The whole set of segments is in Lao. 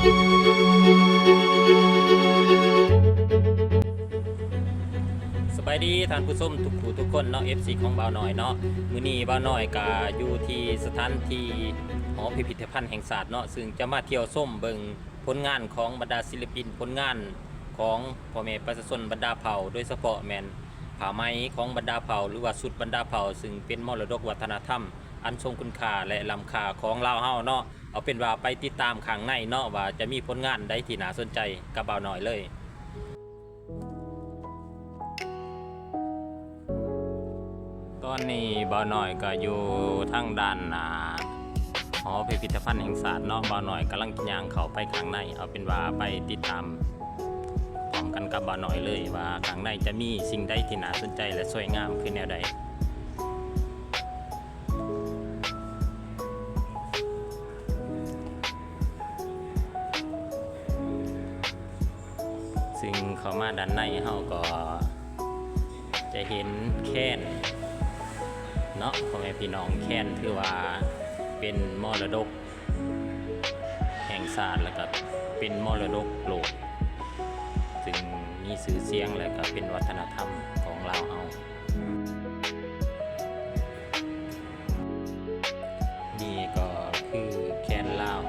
ສະບາຍດີທ່ານຜູ້ຊົມທຸກຜູ້ທຸກຄົນເນາະ ເອັຟຊີ ຂອງບ່າວນ້ອຍເນາະ. ມື້ນີ້ບ່າວນ້ອຍກະຢູ່ທີ່ສະຖານທີ່ຫໍພິພິທະພັນແຫ່ງຊາດເນາະ ຊຶ່ງຈະມາທ່ຽວຊົມເບິ່ງຜົນງານຂອງບັນດາສິນລະປິນ, ຜົນງານຂອງພໍ່ແມ່ປະຊາຊົນບັນດາເຜົ່າ ໂດຍສະເພາະແມ່ນຜ້າໄໝຂອງບັນດາເຜົ່າ ຫຼືວ່າຊຸດບັນດາເຜົ່າ ຊຶ່ງເປັນມໍລະດົກວັດທະນະທຳອັນຊົງຄຸນຄ່າ ແລະ ລ້ຳຄ່າຂອງລາວເຮົາເນາະ. ເອົາເປັນວ່າໄປຕິດຕາມຂ້າງໃນເນາະ ວ່າຈະມີຜົນງານໃດທີ່ໜ້າສົນໃຈກັບບ່າວນ້ອຍເລີຍ. ຕອນນີ້ບ່າວນ້ອຍກໍຢູ່ທາງດ້ານໜ້າຫໍພິພິທະພັນແຫ່ງຊາດເນາະ. ບ່າວນ້ອຍກຳລັງຍ່າງເຂົ້າໄປຂ້າງໃນ. ເອົາເປັນວ່າໄປຕິດຕາມພ້ອມກັນກັບບ່າວນ້ອຍເລີຍ ວ່າຂ້າງໃນຈະມີສິ່ງໃດທີ່ໜ້າສົນໃຈ ແລະ ສວຍງາມຄືແນວໃດ. ຊຶ່ງເຂົ້າມາດ້ານໃນເຮົາກໍຈະເຫັນແຄນເນາະ ພໍ່ແມ່ພີ່ນ້ອງ. ແຄນຖືວ່າເປັນມໍລະດົກແຫ່ງຊາດ ແລະ ກໍເປັນມໍລະດົກໂລກ ຊຶ່ງມີຊື່ສຽງ ແລະ ກໍເປັນວັດທະນະທຳຂອງລາວເຮົາ. ນີ້ກໍຄືແຄນລາວ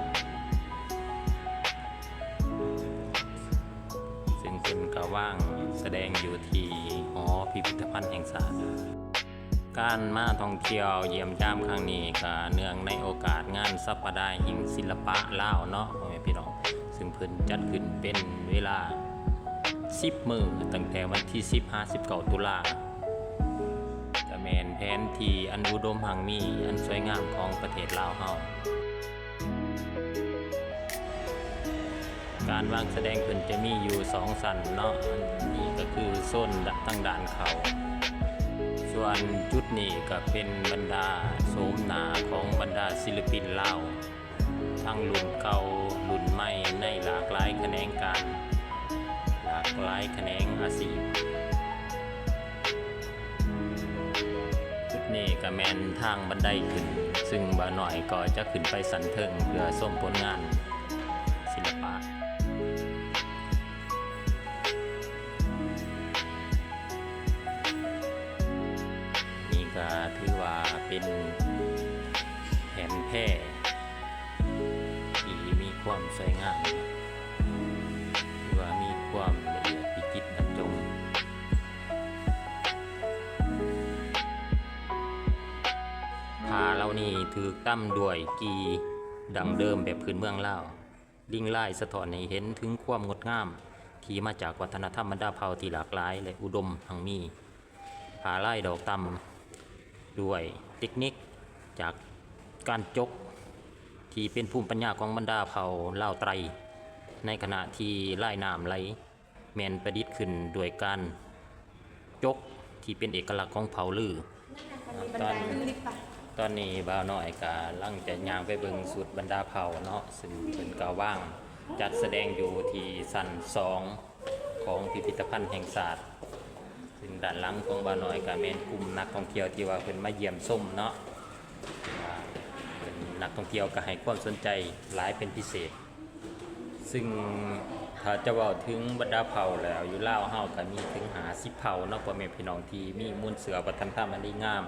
ຊຶ່ງເພິ່ນກໍວາງສະແດງຢູ່ທີ່ຫໍພິພິທະພັນແຫ່ງຊາດ. ການມາທ່ອງທ່ຽວຢ້ຽມຢາມຄັ້ງນີ້ ກໍເນື່ອງໃນໂອກາດງານສັບປະດາແຫ່ງສິລະປະລາວເນາະ ພໍ່ແມ່ພີ່ນ້ອງ, ຊຶ່ງເພິ່ນຈັດຂຶ້ນເປັນເວລາສິບມື້ ຕັ້ງແຕ່ວັນທີສິບຫາສິບເກົ້າຕຸລາ. ກະແມ່ນແຜນທີ່ອັນອຸດົມຮັ່ງມີ ອັນສວຍງາມຂອງປະເທດລາວເຮົາ. ການວາງສະແດງເພິ່ນຈະມີຢູ່ສອງຊັ້ນເນາະ, ອັນນີ້ກະຄືໂຊນທາງດ້ານເຂົ້າ, ສ່ວນຈຸດນີ້ກະເປັນບັນດາໂສມໜ້າຂອງບັນດາສິລະປິນລາວ ທັງລຸ້ນເກົ່າລຸ້ນໃໝ່ ໃນຫຼາກຫຼາຍຂະແໜງການ ຫຼາກຫຼາຍຂະແໜງອາຊີບ. ຈຸດນີ້ກະແມ່ນທາງບັນໄດຂຶ້ນ, ຊຶ່ງບ່າວນ້ອຍກໍຈະຂຶ້ນໄປຊັ້ນເທິງເພື່ອຊົມຜົນງານສິລະປະ. ນີ້ກະຖືວ່າເປັນແຜ່ນແພ ທີ່ມີຄວາມສວຍງາມ ຫຼືວ່າມີຄວາມລະອຽດວິຈິດບັນຈົງ. ຜ້າເຫຼົ່ານີ້ຖືກຕຳດ້ວຍກີ່ດັ້ງເດີມແບບພື້ນເມືອງລາວ. ລຽງລາຍສະທ້ອນໃຫ້ເຫັນເຖິງຄວາມງົດງາມທີ່ມາຈາກວັດທະນະທຳບັນດາເຜົ່າທີ່ຫຼາກຫຼາຍ ແລະ ອຸດົມຮັ່ງມີ. ຜ້າລາຍດອກຕຳດ້ວຍເຕັກນິກຈາກການຈົກທີ່ເປັນພູມປັນຍາຂອງບັນດາເຜົ່າລາວໄຕ, ໃນຂະນະທີ່ລາຍນ້ຳໄຫຼແມ່ນປະດິດຂຶ້ນດ້ວຍການຈົກທີ່ເປັນເອກະລັກຂອງເຜົ່າລື. ຕອນ ຕອນນີ້ບ່າວນ້ອຍກະລັງຈະຍ່າງໄປເບິ່ງຊຸດບັນດາເຜົ່າເນາະ, ຊຶ່ງເພິ່ນກະວາງຈັດສະແດງຢູ່ທີ່ຊັ້ນສອງ ຂອງພິພິທະພັນແຫ່ງຊາດ, ຊຶ່ງດ້ານຫຼັງຂອງບ່າວນ້ອຍກະແມ່ນກຸ່ມນັກທ່ອງທ່ຽວທີ່ວ່າເພິ່ນມາຢ້ຽມຊົມເນາະ, ເປັນນັກທ່ອງທ່ຽວກະໃຫ້ຄວາມສົນໃຈຫຼາຍເປັນພິເສດ. ຊຶ່ງຖ້າຈະເວົ້າເຖິງບັນດາເຜົ່າແລ້ວ ຢູ່ລາວເຮົາກະມີເຖິງຫ້າສິບເຜົ່າເນາະ ພໍ່ແມ່ພີ່ນ້ອງ, ທີ່ມີມູນເຊື້ອວັດທະນະທຳອັນດີງາມ.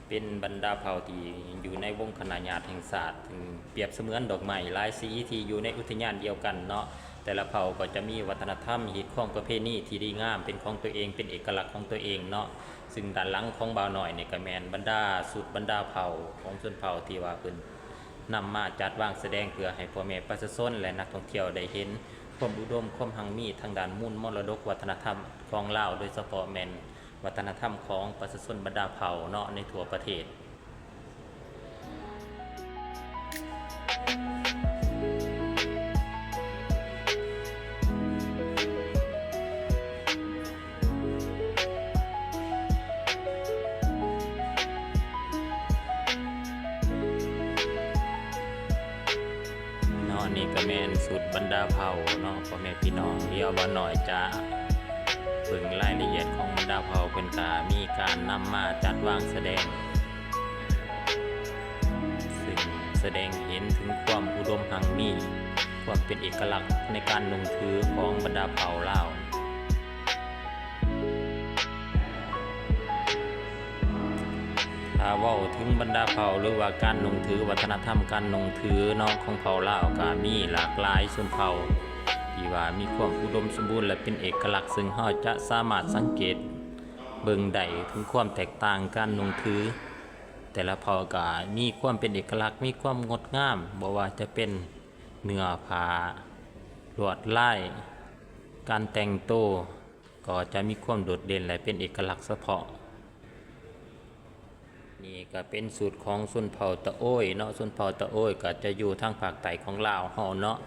ເປັນບັນດາເຜົ່າທີ່ຢູ່ໃນວົງຄະນະຍາດແຫ່ງຊາດ, ຊຶ່ງປຽບສະເໝືອນດອກໄມ້ຫຼາຍສີທີ່ຢູ່ໃນອຸທະຍານດຽວກັນເນາະ. ແຕ່ລະເຜົ່າກໍຈະມີວັດທະນະທຳ, ຮີດຄອງ, ປະເພນີທີ່ດີງາມເປັນຂອງຕົວເອງ, ເປັນເອກະລັກຂອງຕົວເອງເນາະ. ຊຶ່ງດ້ານຫຼັງຂອງບ່າວນ້ອຍນີ້ກໍແມ່ນບັນດາຊຸດບັນດາເຜົ່າຂອງຊົນເຜົ່າທີ່ວ່າເພິ່ນນຳມາຈັດວາງສະແດງ ເພື່ອໃຫ້ພໍ່ແມ່ປະຊາຊົນ ແລະ ນັກທ່ອງທ່ຽວໄດ້ເຫັນຄວາມອຸດົມຄວາມຮັ່ງມີທາງດ້ານມູນມໍລະດົກວັດທະນະທຳຂອງລາວ, ໂດຍສະເພາະແມ່ນ ວັດທະນະທຳຂອງປະຊາຊົນບັນດາເຜົ່າເນາະ ໃນທົ່ວປະເທດ. ເນາະ ນີ້ກໍແມ່ນຊຸດບັນດາເຜົ່າເນາະ ພໍ່ແມ່ພີ່ນ້ອງ. ດຽວບ່າວນ້ອຍຈະເບິ່ງລາຍລະອຽດຂອງບັນດາເຜົ່າ, ເພິ່ນກະມີການນຳມາຈັດວາງສະແດງ ຊຶ່ງສະແດງເຫັນເຖິງຄວາມອຸດົມຮັ່ງມີ ຄວາມເປັນເອກະລັກໃນການນຸ່ງຖືຂອງບັນດາເຜົ່າລາວ. ຖ້າເວົ້າເຖິງບັນດາເຜົ່າ ຫຼືວ່າການນຸ່ງຖື ວັດທະນະທຳການນຸ່ງຖືເນາະ ຂອງເຜົ່າລາວ ກະມີຫຼາກຫຼາຍຊົນເຜົ່າທີ່ວ່າມີຄວາມອຸດົມສົມບູນ ແລະ ເປັນເອກະລັກ, ເຊິ່ງເຮົາຈະສາມາດສັງເກດເບິ່ງໄດ້ເຖິງຄວາມແຕກຕ່າງການນຸ່ງຖື. ແຕ່ລະເຜົ່າກະມີຄວາມເປັນເອກະລັກ, ມີຄວາມງົດງາມ, ບໍ່ວ່າຈະເປັນເນື້ອຜ້າ, ລວດລາຍ, ການແຕ່ງໂຕ ກໍຈະມີຄວາມໂດດເດັ່ນ ແລະ ເປັນເອກະລັກສະເພາະ. ນີ້ກະເປັນຊຸດຂອງຊົນເຜົ່າຕະໂອ້ຍເນາະ, ຊົນເຜົ່າຕະໂອ້ຍກະຈະຢູ່ທາງພາກໃຕ້ຂອງລາວເຮົາເນາະ,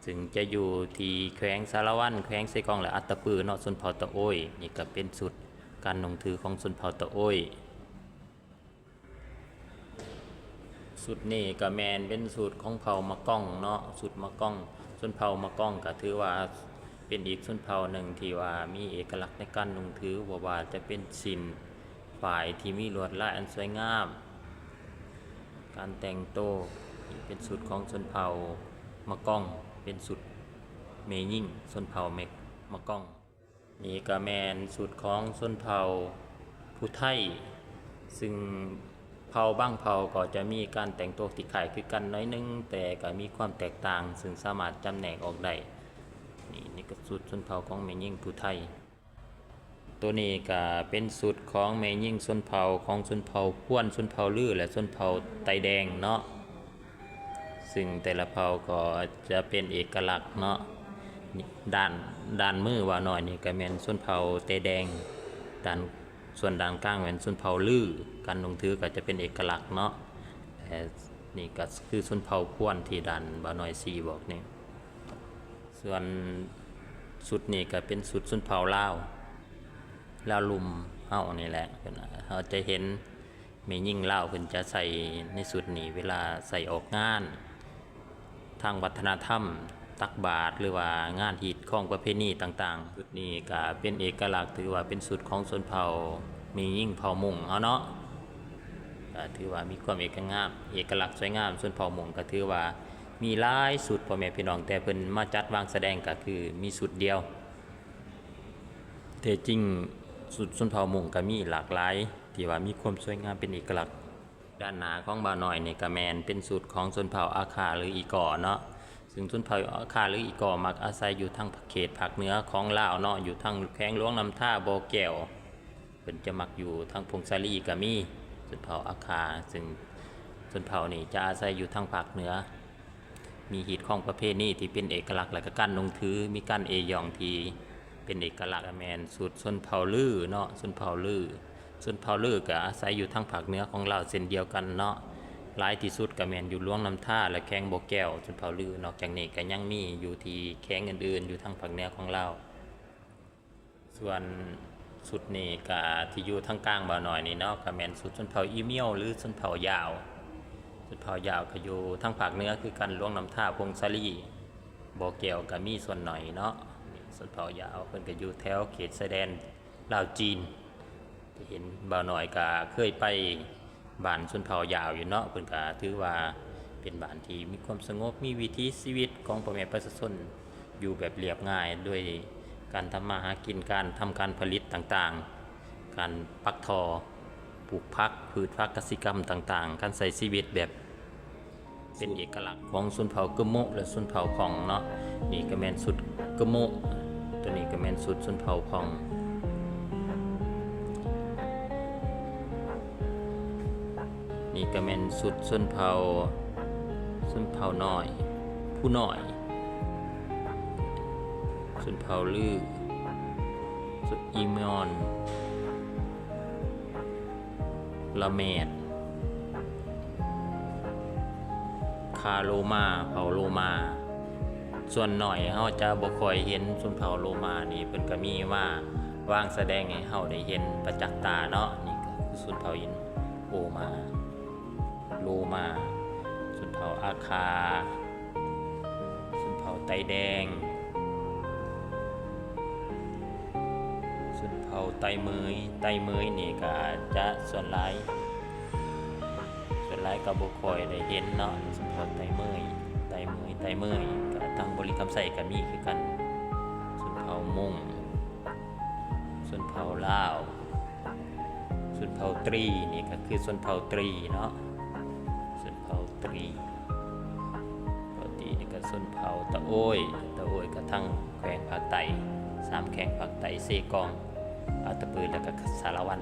ເຊິ່ງຈະຢູ່ທີ່ແຂວງສາລະວັນ, ແຂວງເຊກອງ ແລະ ອັດຕະປືເນາະ, ຊົນເຜົ່າຕະໂອ້ຍ. ນີ້ກະເປັນຊຸດການນຸ່ງຖືຂອງຊົນເຜົ່າຕະໂອ້ຍ. ຊຸດນີ້ກະແມ່ນເປັນຊຸດຂອງເຜົ່າມະກອງເນາະ, ຊຸດມະກອງ. ຊົນເຜົ່າມະກອງກະຖືວ່າເປັນອີກຊົນເຜົ່າໜຶ່ງທີ່ວ່າມີເອກະລັກໃນການນຸ່ງຖື, ບໍ່ວ່າຈະເປັນສິ້ນຝ້າຍທີ່ມີລວດລາຍອັນສວຍງາມ, ການແຕ່ງໂຕ. ນີ້ເປັນຊຸດຂອງຊົນເຜົ່າມະກອງ, ເປັນຊຸດແມ່ຍິງຊົນເຜົ່າແມ່ ມະກອງ. ນີ້ກະແມ່ນຊຸດຂອງຊົນເຜົ່າຜູ້ໄທ, ຊຶ່ງເຜົ່າບາງເຜົ່າກໍຈະມີການແຕ່ງໂຕທີ່ຄ້າຍຄືກັນໜ້ອຍໜຶ່ງ, ແຕ່ກະມີຄວາມແຕກຕ່າງ ຊຶ່ງສາມາດຈຳແນກອອກໄດ້. ນີ້ ນີ້ກະຊຸດຊົນເຜົ່າຂອງແມ່ຍິງຜູ້ໄທ. ໂຕນີ້ກະເປັນຊຸດຂອງແມ່ຍິງຊົນເຜົ່າ ຂອງຊົນເຜົ່າພວນ, ຊົນເຜົ່າລື ແລະ ຊົນເຜົ່າໄຕແດງເນາະ. ຊຶ່ງແຕ່ລະເຜົ່າກໍຈະເປັນເອກະລັກເນາະ. ດ້ານ ດ້ານມືບ່າວນ້ອຍນີ້ກະແມ່ນຊົນເຜົ່າແຕແດງ, ດ້ານ ສ່ວນດ້ານກາງແມ່ນຊົນເຜົ່າລື. ການນຸ່ງຖືກໍຈະເປັນເອກະລັກເນາະ. ແລະ ນີ້ກໍຄືຊົນເຜົ່າພວນທີ່ດ້ານບ່າວນ້ອຍຊີ້ບອກນີ້. ສ່ວນຊຸດນີ້ກໍເປັນຊຸດຊົນເຜົ່າລາວ, ລາວລຸ່ມເຮົານີ້ແຫຼະ. ເຮົາຈະເຫັນ ແມ່ຍິງລາວເພິ່ນຈະໃສ່ໃນຊຸດນີ້ເວລາໃສ່ອອກງານທາງວັດທະນະທຳ, ຕັກບາດ ຫຼືວ່າງານຮີດຄອງປະເພນີຕ່າງໆ. ຊຸດນີ້ກະເປັນເອກະລັກ, ຖືວ່າເປັນຊຸດຂອງຊົນເຜົ່າແມ່ຍິງເຜົ່າມົ້ງເຮົາເນາະ, ກະຖືວ່າມີຄວາມເອກະງາມ ເອກະລັກສວຍງາມ. ຊົນເຜົ່າມົ້ງກະຖືວ່າມີຫຼາຍຊຸດ ພໍ່ແມ່ພີ່ນ້ອງ, ແຕ່ເພິ່ນມາຈັດວາງສະແດງກະຄືມີຊຸດດຽວ. ແທ້ຈິງຊຸດຊົນເຜົ່າມົ້ງກະມີຫຼາກຫຼາຍ ທີ່ວ່າມີຄວາມສວຍງາມເປັນເອກະລັກ. ດ້ານໜ້າຂອງບ່າວນ້ອຍນີ້ກະແມ່ນເປັນຊຸດຂອງຊົນເຜົ່າອາຄາ ຫຼື ອີກໍເນາະ, ຊຶ່ງຊົນເຜົ່າອາຄາ ຫຼື ອີກໍມັກອາໄສຢູ່ທາງເຂດພາກເໜືອຂອງລາວເນາະ, ຢູ່ທາງແຂວງຫຼວງນ້ຳທາ, ບໍ່ແກ້ວ. ເພິ່ນຈະມັກຢູ່ທາງຜົ້ງສາລີກະມີ ຊົນເຜົ່າອາຄາ, ຊຶ່ງຊົນເຜົ່ານີ້ຈະອາໄສຢູ່ທາງພາກເໜືອ. ມີຮີດຄອງປະເພນີທີ່ເປັນເອກະລັກ ແລະກະການນຸ່ງຖື ມີການເອ້ຍ້ອງທີ່ເປັນເອກະລັກ. ແມ່ນຊຸດຊົນເຜົ່າລືເນາະ, ຊົນເຜົ່າລື. ຊົນເຜົ່າລືກະອາໄສຢູ່ທາງພາກເໜືອຂອງລາວເຊັ່ນດຽວກັນເນາະ, ຫຼາຍທີ່ສຸດກະແມ່ນຢູ່ຫຼວງນ້ຳທາ ແລະແຂວງບໍ່ແກ້ວ ຊົນເຜົ່າລື. ນອກຈາກນີ້ກະຍັງມີຢູ່ທີ່ແຂວງອື່ນໆ ຢູ່ທາງພາກເໜືອຂອງລາວ. ສ່ວນຊຸດນີ້ກະທີ່ຢູ່ທາງກາງບ່າວນ້ອຍນີ້ເນາະ ກະແມ່ນຊຸດຊົນເຜົ່າອີ່ມຽວ ຫຼື ຊົນເຜົ່າຢາວ. ຊົນເຜົ່າຢາວກະຢູ່ທາງພາກເໜືອຄືກັນ, ຫຼວງນ້ຳທາ, ຜົ້ງສາລີ, ບໍ່ແກ້ວກະມີສ່ວນໜ້ອຍເນາະ. ຊົນເຜົ່າຢາວເພິ່ນກະຢູ່ແຖວເຂດຊາຍແດນລາວຈີນ. ທີ່ເຫັນບ່າວນ້ອຍກະເຄີຍໄປ ບ້ານຊົນເຜົ່າຢາວຢູ່ເນາະ, ເພິ່ນກະຖືວ່າເປັນບ້ານທີ່ມີຄວາມສະຫງົບ, ມີວິຖີຊີວິດຂອງພໍ່ແມ່ປະຊາຊົນຢູ່ແບບລຽບງ່າຍ ໂດຍການທຳມາຫາກິນ, ການທຳການຜະລິດຕ່າງໆ, ການປັກທໍ່, ປູກຜັກ, ພືດຜັກກະສິກຳຕ່າງໆ, ການໃຊ້ຊີວິດແບບ ເປັນເອກະລັກຂອງຊົນເຜົ່າກຶມມຸ ແລະ ຊົນເຜົ່າຂອງເນາະ. ນີ້ກະແມ່ນຊຸດກຶມມຸ, ໂຕນີ້ກະແມ່ນຊຸດຊົນເຜົ່າຂອງ, ນີ້ກະແມ່ນຊຸດຊົນເຜົ່າ, ຊົນເຜົ່ານ້ອຍ, ຜູ້ນ້ອຍ, ຊົນເຜົ່າລື, ຊຸດອີມອນ. ລະແມດ, ຄາໂລມາ, ເຜົ່າໂລມາ. ສ່ວນໜ້ອຍເຮົາຈະບໍ່ຄ່ອຍເຫັນຊົນເຜົ່າໂລມານີ້, ເພິ່ນກະມີມາວາງສະແດງໃຫ້ເຮົາໄດ້ເຫັນປະຈັກຕາເນາະ. ນີ້ກະຄືຊົນເຜົ່າອິນໂອມາ, ໂລມາ, ຊົນເຜົ່າອາຄາ, ຊົນເຜົ່າໄຕແດງ, ຊົນເຜົ່າໄຕເໝີຍ. ໄຕເໝີຍນີ້ກະຈະສ່ວນຫຼາຍ, ສ່ວນຫຼາຍກະບໍ່ຄ່ອຍໄດ້ເຫັນເນາະ, ຊົນເຜົ່າໄຕເໝີຍ, ໄຕເໝີຍ, ໄຕເໝີຍ. ກະ ທາງບໍລິຄຳໄຊກໍມີຄືກັນ ຊົນເຜົ່າມົ້ງ ຊົນເຜົ່າລາວ ຊົນເຜົ່າຕຣີ ນີ້ກໍຄືຊົນເຜົ່າຕຣີເນາະ ຊົນເຜົ່າຕຣີ ເຜົ່າຕຣີນີ້ກໍຊົນເຜົ່າຕະໂອ້ຍ ຕະໂອ້ຍກໍທາງແຂວງພາກໃຕ້ ສາມແຂວງພາກໃຕ້ ເຊກອງ ອັດຕະປື ແລ້ວກໍສາລະວັນ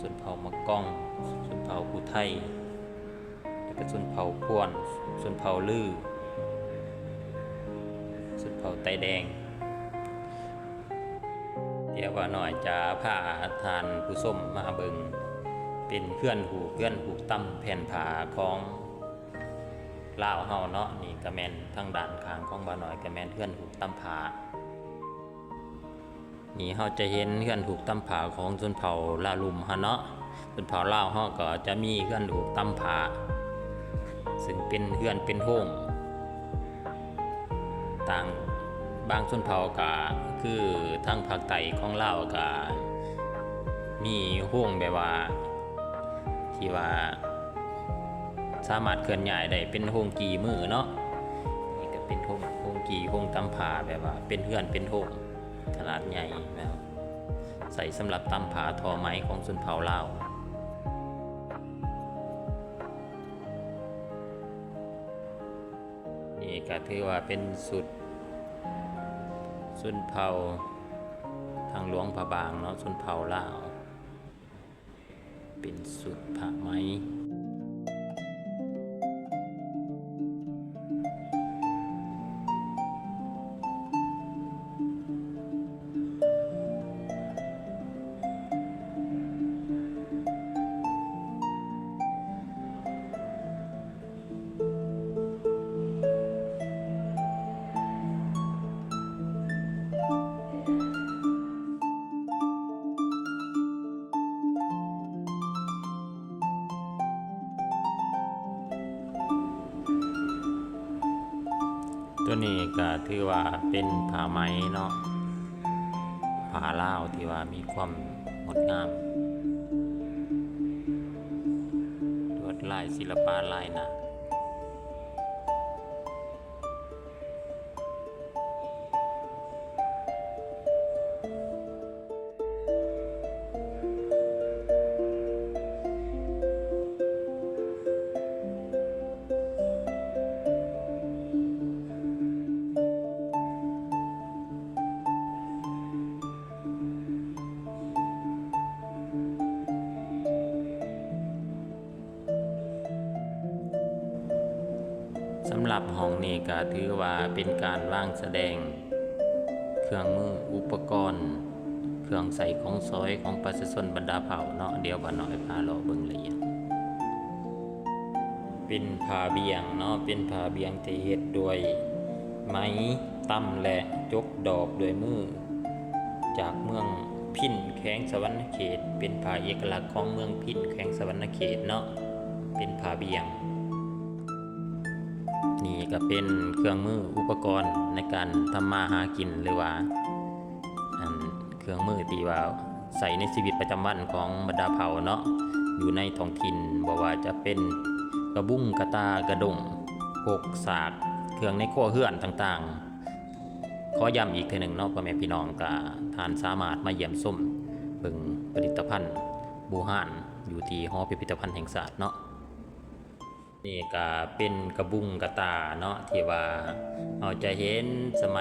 ຊົນເຜົ່າມະກອງ ຊົນເຜົ່າຜູ້ໄທ ແລ້ວກໍຊົນເຜົ່າພວນ ຊົນເຜົ່າລື ຊົນເຜົ່າໄຕແດງ. ດຽວບ່າວນ້ອຍຈະພາທ່ານຜູ້ຊົມມາເບິ່ງ ເປັນເຮືອນຮູບ ເຮືອນຮູບຕຳແຜ່ນຜ້າຂອງລາວເຮົາເນາະ. ນີ້ກໍແມ່ນທາງດ້ານຂ້າງຂອງບ່າວນ້ອຍ ກໍແມ່ນເຮືອນຮູບຕຳຜ້າ. ນີ້ເຮົາຈະເຫັນເຮືອນຮູບຕຳຜ້າຂອງຊົນເຜົ່າລາລຸມຫັ້ນເນາະ. ຊົນເຜົ່າລາວເຮົາກໍຈະມີເຮືອນຮູບຕຳຜ້າ ຊຶ່ງເປັນເຮືອນເປັນໂຮງ. ຕ່າງ ບາງຊົນເຜົ່າກໍຄືທາງພາກໃຕ້ຂອງລາວກໍມີໂຮງແບບວ່າ ທີ່ວ່າສາມາດເຄື່ອນຍ້າຍໄດ້ ເປັນໂຮງກີ້ມືເນາະ. ນີ້ກໍເປັນໂຮງ ໂຮງກີ້ ໂຮງຕຳຜ້າ ແບບວ່າເປັນເຮືອນເປັນໂຮງຂະໜາດໃຫຍ່ ແບບໃຊ້ສຳລັບຕຳຜ້າທໍໄໝຂອງຊົນເຜົ່າລາວ. ນີ້ກໍຖືວ່າເປັນຊຸດຊົນເຜົ່າທາງຫຼວງພະບາງເນາະ ຊົນເຜົ່າລາວ ເປັນຊຸດຜ້າໄໝ. ຕົວນີ້ກໍຖືວ່າເປັນຜ້າໄໝເນາະ ຜ້າລາວທີ່ວ່າມີຄວາມງົດງາມ ລວດລາຍສິລະປະລາຍໜ້າ. ສຳລັບຫ້ອງນີ້ກໍຖືວ່າເປັນການວາງສະແດງເຄື່ອງມື ອຸປະກອນ ເຄື່ອງໃຊ້ຂອງສອຍຂອງປະຊາຊົນບັນດາເຜົ່າເນາະ. ດຽວບ່າວນ້ອຍພາເລາະເບິ່ງລະອຽດ. ເປັນຜ້າບ່ຽງເນາະ ເປັນຜ້າບ່ຽງທີ່ເຮັດດ້ວຍໄມ້ ຕຳ ແລະ ຈົກດອກດ້ວຍມື ຈາກເມືອງພິນ ແຂວງສະຫວັນນະເຂດ ເປັນຜ້າເອກະລັກຂອງເມືອງພິນ ແຂວງສະຫວັນນະເຂດເນາະ ເປັນຜ້າບ່ຽງ. ນີ້ກໍເປັນເຄື່ອງມື ອຸປະກອນໃນການທຳມາຫາກິນ ຫຼືວ່າ ອັນ ເຄື່ອງມືທີ່ວ່າໃຊ້ໃນຊີວິດປະຈຳວັນຂອງບັນດາເຜົ່າເນາະ ຢູ່ໃນທ້ອງຖິ່ນ ບໍ່ວ່າຈະເປັນກະບຸງ ກະຕ່າ ກະດົງ ກົກ ສາກ ເຄື່ອງໃນຄົວເຮືອນຕ່າງໆ. ຂໍຢ້ຳອີກເທື່ອໜຶ່ງເນາະ ພໍ່ແມ່ພີ່ນ້ອງ ກະທ່ານສາມາດມາຢ້ຽມຊົມເບິ່ງຜະລິດຕະພັນບູຮານ ຢູ່ທີ່ຫໍພິພິທະພັນແຫ່ງຊາດເນາະ. ນີ້ກະເປັນກະບຸງກະຕ່າເນາະ ທີ່ວ່າເຮົາຈະເຫັນສະໄໝ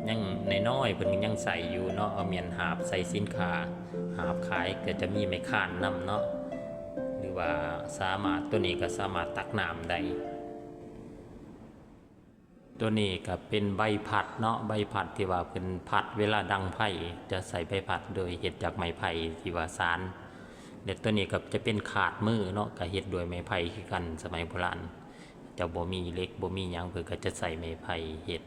ຍັງນ້ອຍໆ ເພິ່ນຍັງໃຊ້ຢູ່ເນາະ ເອົາແມ່ນຫາບໃສ່ສິນຄ້າ ຫາບຂາຍ ກໍຈະມີໄມ້ຄານນຳເນາະ ຫຼືວ່າສາມາດ ໂຕນີ້ກໍສາມາດຕັກນ້ຳໄດ້. ໂຕນີ້ກໍເປັນໃບພັດເນາະ ໃບພັດທີ່ວ່າເພິ່ນພັດເວລາດັງໄຟ ຈະໃຊ້ໃບພັດໂດຍເຮັດຈາກໄມ້ໄຜ່ທີ່ວ່າສານ ແລະ ໂຕນີ້ກໍຈະເປັນຄາດມືເນາະ ກໍເຮັດດ້ວຍໄມ້ໄຜ່ຄືກັນ ສະໄໝໂບລານ ເຈົ້າບໍ່ມີເຫຼັກ ບໍ່ມີຫຍັງ ເພິ່ນກໍຈະໃຊ້ໄມ້ໄຜ່ເຮັດ.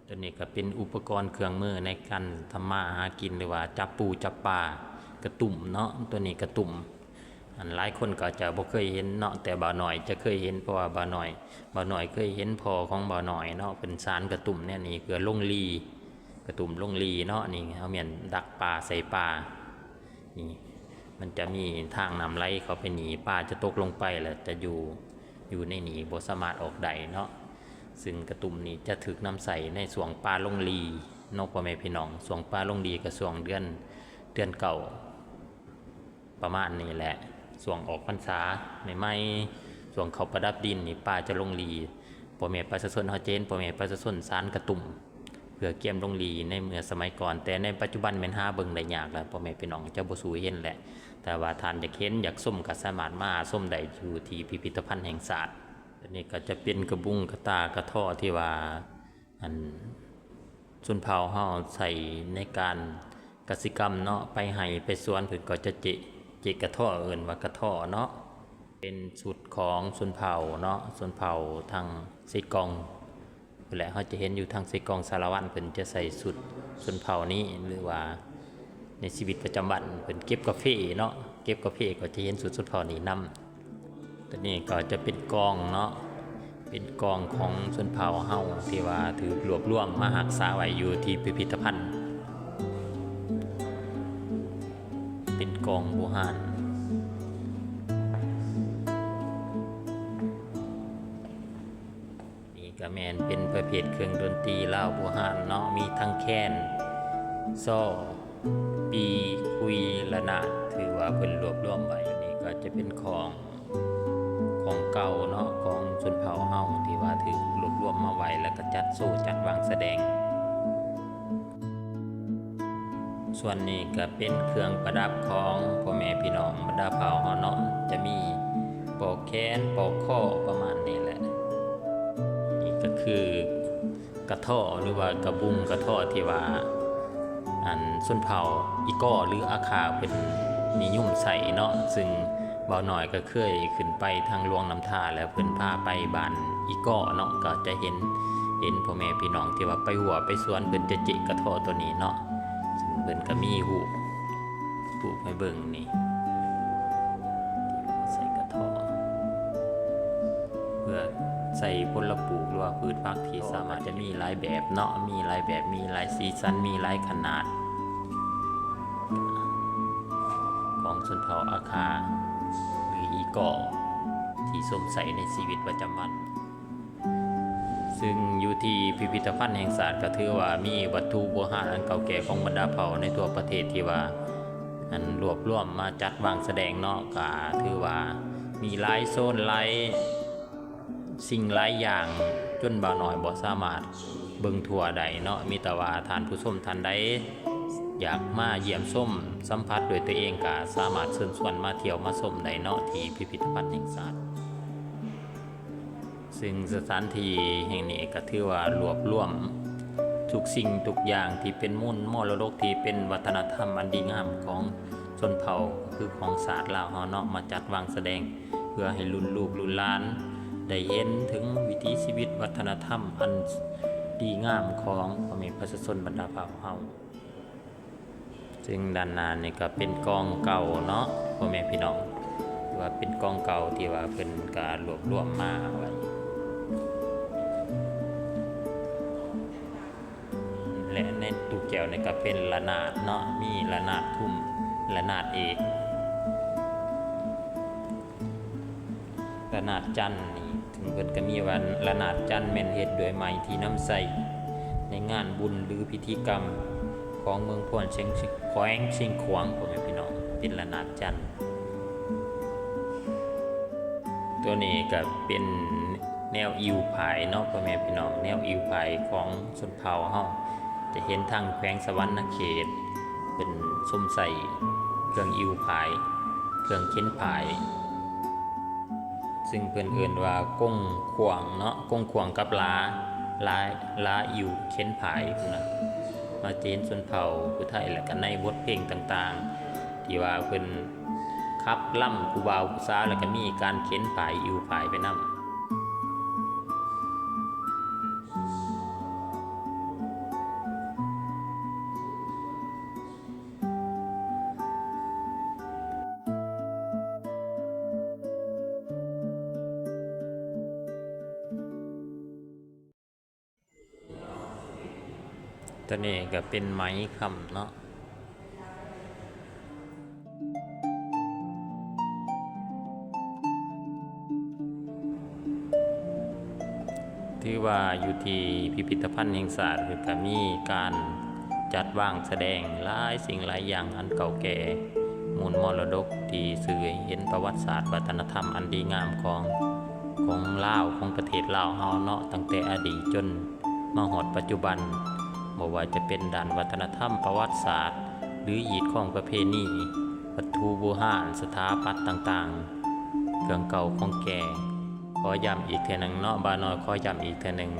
ໂຕນີ້ກໍເປັນອຸປະກອນເຄື່ອງມືໃນການທຳມາຫາກິນ ຫຼືວ່າຈັບປູຈັບປາ ກະຕຸ່ມເນາະ ໂຕນີ້ກະຕຸ່ມ. ອັນ ຫຼາຍຄົນກໍຈະບໍ່ເຄີຍເຫັນເນາະ ແຕ່ບ່າວນ້ອຍຈະເຄີຍເຫັນ ເພາະວ່າບ່າວນ້ອຍ ບ່າວນ້ອຍເຄີຍເຫັນພໍ່ຂອງບ່າວນ້ອຍເນາະ ເພິ່ນສານກະຕຸ່ມແນວນີ້ເພື່ອລົງລີ ກະຕຸ່ມລົງລີເນາະ. ນີ້ເຮົາແມ່ນດັກປາໃສ່ປາ ນີ້ ມັນຈະມີທາງນ້ຳໄຫຼເຂົ້າໄປນີ້ ປາຈະຕົກລົງໄປ ແລ້ວຈະຢູ່ ຢູ່ໃນນີ້ບໍ່ສາມາດອອກໄດ້ເນາະ. ຊຶ່ງກະຕຸ່ມນີ້ຈະຖືກນຳໃຊ້ໃນຊ່ວງປ່າລົງຫຼີ່ເນາະ ພໍ່ແມ່ພີ່ນ້ອງ, ຊ່ວງປ່າລົງຫຼີ່ກໍຊ່ວງເດືອນ ເດືອນເກົ້າ ປະມານນີ້ແຫຼະ, ຊ່ວງອອກພັນສາໃໝ່ໆ ຊ່ວງເຂົ້າປະດັບດິນນີ້ ປ່າຈະລົງຫຼີ່. ພໍ່ແມ່ປະຊາຊົນເຮົາຈະເຫັນພໍ່ແມ່ປະຊາຊົນສານກະຕຸ່ມ ເພື່ອກຽມລົງຫຼີ່ໃນເມື່ອສະໄໝກ່ອນ, ແຕ່ໃນປັດຈຸບັນແມ່ນຫາເບິ່ງໄດ້ຍາກແລ້ວ, ພໍ່ແມ່ພີ່ນ້ອງຈະບໍ່ສູ່ເຫັນແຫຼະ. ແຕ່ວ່າທ່ານຢາກເຫັນຢາກຊົມກໍສາມາດມາຊົມໄດ້ຢູ່ທີ່ພິພິທະພັນແຫ່ງຊາດ. ອັນນີ້ກໍຈະເປັນກະບຸງກະຕ່າກະທໍ່ທີ່ວ່າ ອັນ ຊົນເຜົ່າເຮົາໃຊ້ໃນການກະສິກຳເນາະ, ໄປໄຮ່ໄປສວນເພິ່ນກໍຈະເຈະ ເຈະກະທໍ່ ເອີ້ນວ່າກະທໍ່ເນາະ. ເປັນຊຸດຂອງຊົນເຜົ່າເນາະ, ຊົນເຜົ່າທາງເຊກອງ ແລະ ເຮົາຈະເຫັນຢູ່ທາງເຊກອງສາລະວັນ ເພິ່ນຈະໃສ່ຊຸດຊົນເຜົ່ານີ້ ຫຼືວ່າໃນຊີວິດປະຈຳວັນ ເພິ່ນເກັບກາເຟເນາະ, ເກັບກາເຟກໍຈະເຫັນຊຸດຊົນເຜົ່ານີ້ນຳ. ຕົວນີ້ກໍຈະເປັນກອງເນາະ, ເປັນກອງຂອງຊົນເຜົ່າເຮົາທີ່ວ່າຖືກລວບລວມມາຮັກສາໄວ້ຢູ່ທີ່ພິພິທະພັນ, ເປັນກອງບູຮານ. ນີ້ກໍແມ່ນເປັນປະເພດເຄື່ອງດົນຕີລາວບູຮານເນາະ, ມີທັງແຄນ, ຊໍ, ປີ, ຄຸຍ, ລະນາດ, ຖືວ່າເພິ່ນລວບລວມໄວ້. ອັນນີ້ກໍຈະເປັນຂອງ ຂອງເກົ່າເນາະ ຂອງຊົນເຜົ່າເຮົາ ທີ່ວ່າຖືກລວບລວມມາໄວ້ ແລ້ວກໍຈັດໂຊ ຈັດວາງສະແດງ. ສ່ວນນີ້ກໍເປັນເຄື່ອງປະດັບຂອງພໍ່ແມ່ພີ່ນ້ອງບັນດາເຜົ່າເຮົາເນາະ, ຈະມີປອກແຂນ ປອກຄໍ ປະມານນີ້ແຫຼະ. ນີ້ກໍຄື ກະທໍ່ ຫຼືວ່າກະບຸງກະທໍ່ ທີ່ວ່າ ອັນ ຊົນເຜົ່າອີກໍ ຫຼື ອາຄາ ເພິ່ນນິຍົມໃຊ້ເນາະ, ຊຶ່ງບ່າວນ້ອຍກໍເຄີຍຂຶ້ນໄປທາງຫຼວງນ້ຳທາ ແລ້ວເພິ່ນພາໄປບ້ານອີກໍເນາະ, ກໍຈະເຫັນ ເຫັນພໍ່ແມ່ພີ່ນ້ອງທີ່ວ່າໄປຮົ້ວໄປສວນ ເພິ່ນຈະເຈະກະທໍ່ໂຕນີ້ເນາະ, ຊຶ່ງເພິ່ນກໍມີຮູບ ປູກໃຫ້ເບິ່ງນີ້ ທີ່ວ່າໃສ່ກະທໍ່ ເພື່ອໃສ່ຜົນລະປູກ ຫຼືວ່າພືດຜັກທີ່ສາມາດຈະມີຫຼາຍແບບເນາະ, ມີຫຼາຍແບບ ມີຫຼາຍສີສັນ ມີຫຼາຍຂະໜາດ ຂອງຊົນເຜົ່າອາຄາ ຫຼື ອີກໍ ທີ່ຊົມໃຊ້ໃນຊີວິດປະຈຳວັນ. ຊຶ່ງຢູ່ທີ່ພິພິທະພັນແຫ່ງຊາດກໍຖືວ່າມີວັດຖຸໂບຮານອັນເກົ່າແກ່ຂອງບັນດາເຜົ່າໃນທົ່ວປະເທດທີ່ວ່າ ອັນ ລວບລວມມາຈັດວາງສະແດງເນາະ, ກໍຖືວ່າມີຫຼາຍໂຊນ ຫຼາຍສິ່ງຫຼາຍຢ່າງ ຈົນບ່າວນ້ອຍບໍ່ສາມາດເບິ່ງທົ່ວໄດ້ເນາະ. ມີແຕ່ວ່າທ່ານຜູ້ຊົມທ່ານໃດຢາກມາຢ້ຽມຊົມສຳຜັດດ້ວຍຕົວເອງ ກໍສາມາດເຊີນຊວນມາທ່ຽວມາຊົມໄດ້ເນາະ ທີ່ພິພິທະພັນແຫ່ງຊາດ. ຊຶ່ງສະຖານທີ່ແຫ່ງນີ້ກໍຖືວ່າລວບລວມທຸກສິ່ງທຸກຢ່າງທີ່ເປັນມູນມໍລະດົກ ທີ່ເປັນວັດທະນະທຳອັນດີງາມຂອງຊົນເຜົ່າ ຄືຂອງຊາດລາວເຮົາເນາະ ມາຈັດວາງສະແດງ ເພື່ອໃຫ້ລຸ້ນລູກລຸ້ນຫຼານໄດ້ເຫັນເຖິງວິຖີຊີວິດວັດທະນະທຳອັນດີງາມຂອງພໍ່ແມ່ປະຊາຊົນບັນດາເຜົ່າເຮົາ. ຊຶ່ງດ້ານໜ້ານີ້ກໍເປັນກອງເກົ່າເນາະ ພໍ່ແມ່ພີ່ນ້ອງ, ວ່າເປັນກອງເກົ່າທີ່ວ່າເພິ່ນກໍລວບລວມມາໄວ້ ແລະ ໃນຕູ້ແກ້ວນີ້ກໍເປັນລະນາດເນາະ, ມີລະນາດທຸ່ມ ລະນາດເອກ. ລະນາດຈັນນີ້ ເຊິ່ງເພິ່ນກໍມີວ່າ ລະນາດຈັນແມ່ນເຮັດດ້ວຍໄມ້ທີ່ນຳໃຊ້ໃນງານບຸນ ຫຼື ພິທີກຳຂອງເມືອງໂພນຊຽງ ແຂວງຊຽງຂວາງ ພໍ່ແມ່ພີ່ນ້ອງ, ເປັນລະນາດຈັນ. ຕົວນີ້ກໍເປັນແນວອິ້ວຜາຍເນາະ ພໍ່ແມ່ພີ່ນ້ອງ, ແນວອິ້ວຜາຍຂອງ ເຜົ່າເຮົາຈະເຫັນທາງແຂວງສະຫວັນນະເຂດ ເພິ່ນຊົມໃຊ້ເຄື່ອງອິ້ວຜາຍ ເຄື່ອງເຂັນຜາຍ ຊຶ່ງເພິ່ນເອີ້ນວ່າກົງຂວ້າງເນາະ, ກົງຂວ້າງກັບລາ, ລາ, ລາອິ້ວເຂັນຜາຍພຸ້ນນະ. ເຮົາຈະເຫັນຊົນເຜົ່າຜູ້ໄທ ແລະ ກະໃນບົດເພງຕ່າງໆ ທີ່ວ່າເພິ່ນຂັບລຳຜູ້ບ່າວຜູ້ສາວ ແລ້ວກະມີການເຂັນຜາຍ ອິ້ວຜາຍໄປນຳ. ຕົວນີ້ກະເປັນໄໝຄຳເນາະ. ຖືວ່າຢູ່ທີ່ພິພິທະພັນແຫ່ງຊາດ ເພິ່ນກະມີການຈັດວາງສະແດງຫຼາຍສິ່ງຫຼາຍຢ່າງອັນເກົ່າແກ່ ມູນມໍລະດົກທີ່ສື່ໃຫ້ເຫັນປະຫວັດສາດວັດທະນະທຳອັນດີງາມຂອງ ຂອງລາວ ຂອງປະເທດລາວເຮົາເນາະ ຕັ້ງແຕ່ອະດີດຈົນມາຮອດປັດຈຸບັນ ບໍ່ວ່າຈະເປັນດ້ານວັດທະນະທຳ ປະຫວັດສາດ ຫຼື ຮີດຄອງປະເພນີ ວັດຖຸບູຮານ ສະຖາປັດຕ່າງໆ ເຄື່ອງເກົ່າຂອງແກ່ ຂໍຢ້ຳອີກເທື່ອໜຶ່ງເນາະ ບ່າວນ້ອຍຂໍຢ້ຳອີກເທື່ອໜຶ່ງ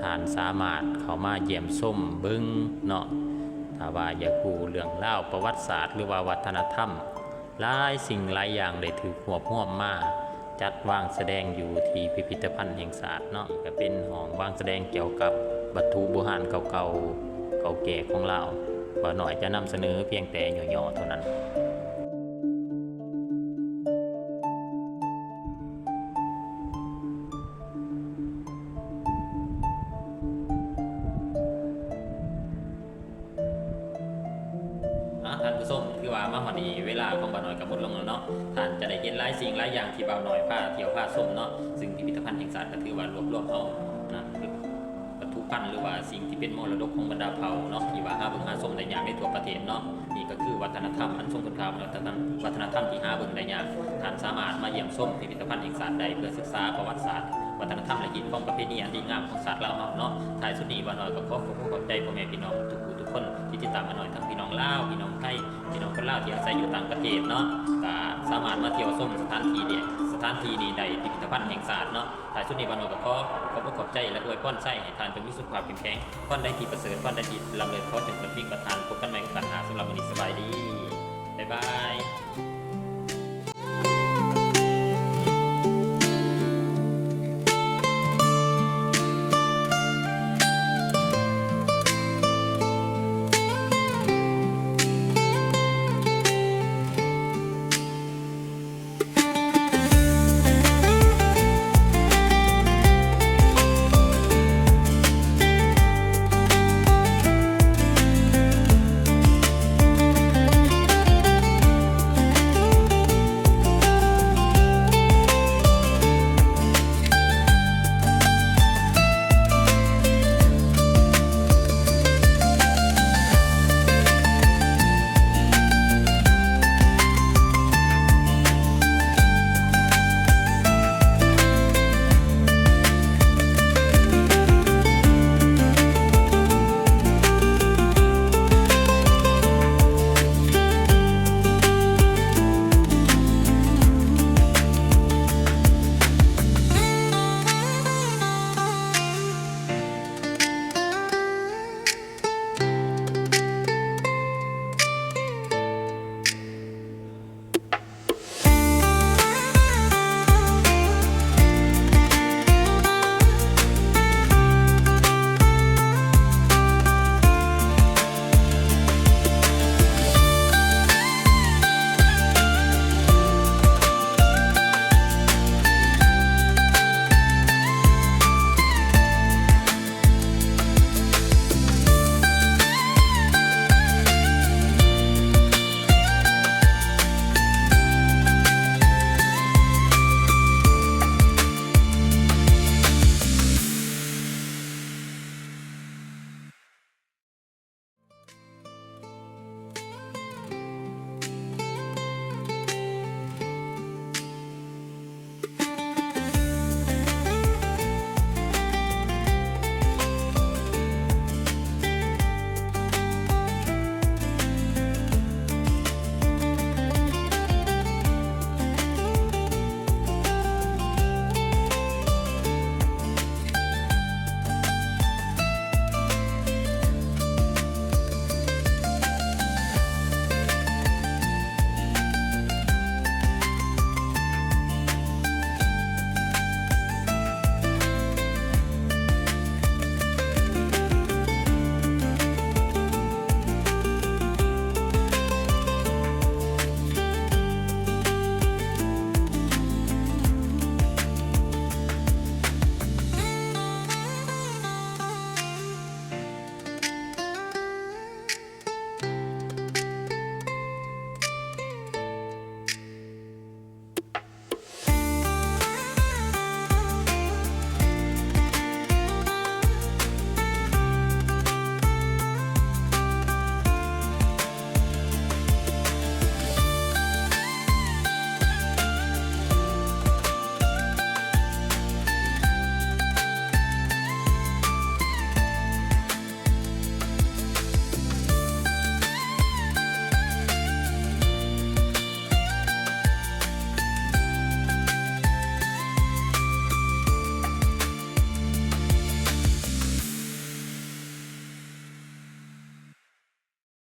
ທ່ານສາມາດເຂົ້າມາຢ້ຽມຊົມເບິ່ງເນາະ ຖ້າວ່າຢາກຮູ້ເລື່ອງລາວປະຫວັດສາດ ຫຼືວ່າວັດທະນະທຳ ຫຼາຍສິ່ງຫຼາຍຢ່າງໄດ້ຖືກຮວບຮວມມາຈັດວາງສະແດງຢູ່ທີ່ພິພິທະພັນແຫ່ງຊາດເນາະ ກະເປັນຫ້ອງວາງສະແດງກ່ຽວກັບວັດຖຸບູຮານເກົ່າໆ ເກົ່າແກ່ຂອງລາວ ບ່າວນ້ອຍຈະນຳສະເໜີພຽງແຕ່ຫຍໍ້ໆເທົ່ານັ້ນ. ອ່າ ທ່ານຜູ້ຊົມ ຖືວ່າມາຮອດນີ້ ເວລາຂອງບ່າວນ້ອຍກະໝົດລົງແລ້ວເນາະ ທ່ານຈະໄດ້ເຫັນຫຼາຍສິ່ງຫຼາຍຢ່າງທີ່ບ່າວນ້ອຍພາທ່ຽວພາຊົມເນາະ ຊຶ່ງພິພິທະພັນແຫ່ງຊາດກະຖືວ່າລວບລວມເອົາ ອ່າ ວັດຖຸພັນ ຫຼືວ່າສິ່ງທີ່ເປັນມໍລະດົກຂອງບັນດາເຜົ່າເນາະ ທີ່ວ່າຫາເບິ່ງຫາຊົມໄດ້ຍາກໃນທົ່ວປະເທດເນາະ ນີ້ກະຄືວັດທະນະທຳອັນຊົງຄຸນຄ່າ ວັດທະນະທຳທີ່ຫາເບິ່ງໄດ້ຍາກ ທ່ານສາມາດມາຢ້ຽມຊົມພິພິທະພັນແຫ່ງຊາດໄດ້ ເພື່ອສຶກສາປະຫວັດສາດ ວັດທະນະທຳ ແລະ ຮີດຄອງປະເພນີອັນດີງາມຂອງຊາດລາວເຮົາເນາະ. ທ້າຍສຸດນີ້ ບ່າວນ້ອຍກະຂໍຂອບຄຸນຂອບໃຈພໍ່ແມ່ພີ່ນ້ອງທຸກຜູ້ທຸກຄົນທີ່ຕິດຕາມບ່າວນ້ອຍ ທັງພີ່ນ້ອງລາວ ພີ່ນ້ອງໄທ ພີ່ນ້ອງຄົນລາວທີ່ອາໄສຢູ່ຕ່າງປະເທດເນາະ ກະສາມາດມາທ່ຽວຊົມສະຖານທີ່ນີ້ ສະຖານທີ່ນີ້ໄດ້ ພິພິທະພັນແຫ່ງຊາດເນາະ. ທ້າຍສຸດນີ້ ບ່າວນ້ອຍກະຂໍຂອບອົກຂອບໃຈ ແລະ ອວຍພອນໄຊໃຫ້ທ່ານຈົ່ງມີສຸຂະພາບເຂັ້ມແຂງ ພອນໃດທີ່ປະເສີດ ພອນໃດທີ່ລຳເລີດ ຂໍຈົ່ງປະຕິບັດທ່ານ. ພົບກັນໃໝ່ໂອກາດໜ້າ ສຳລັບມື້ນີ້ ສະບາຍດີ ບາຍບາຍ.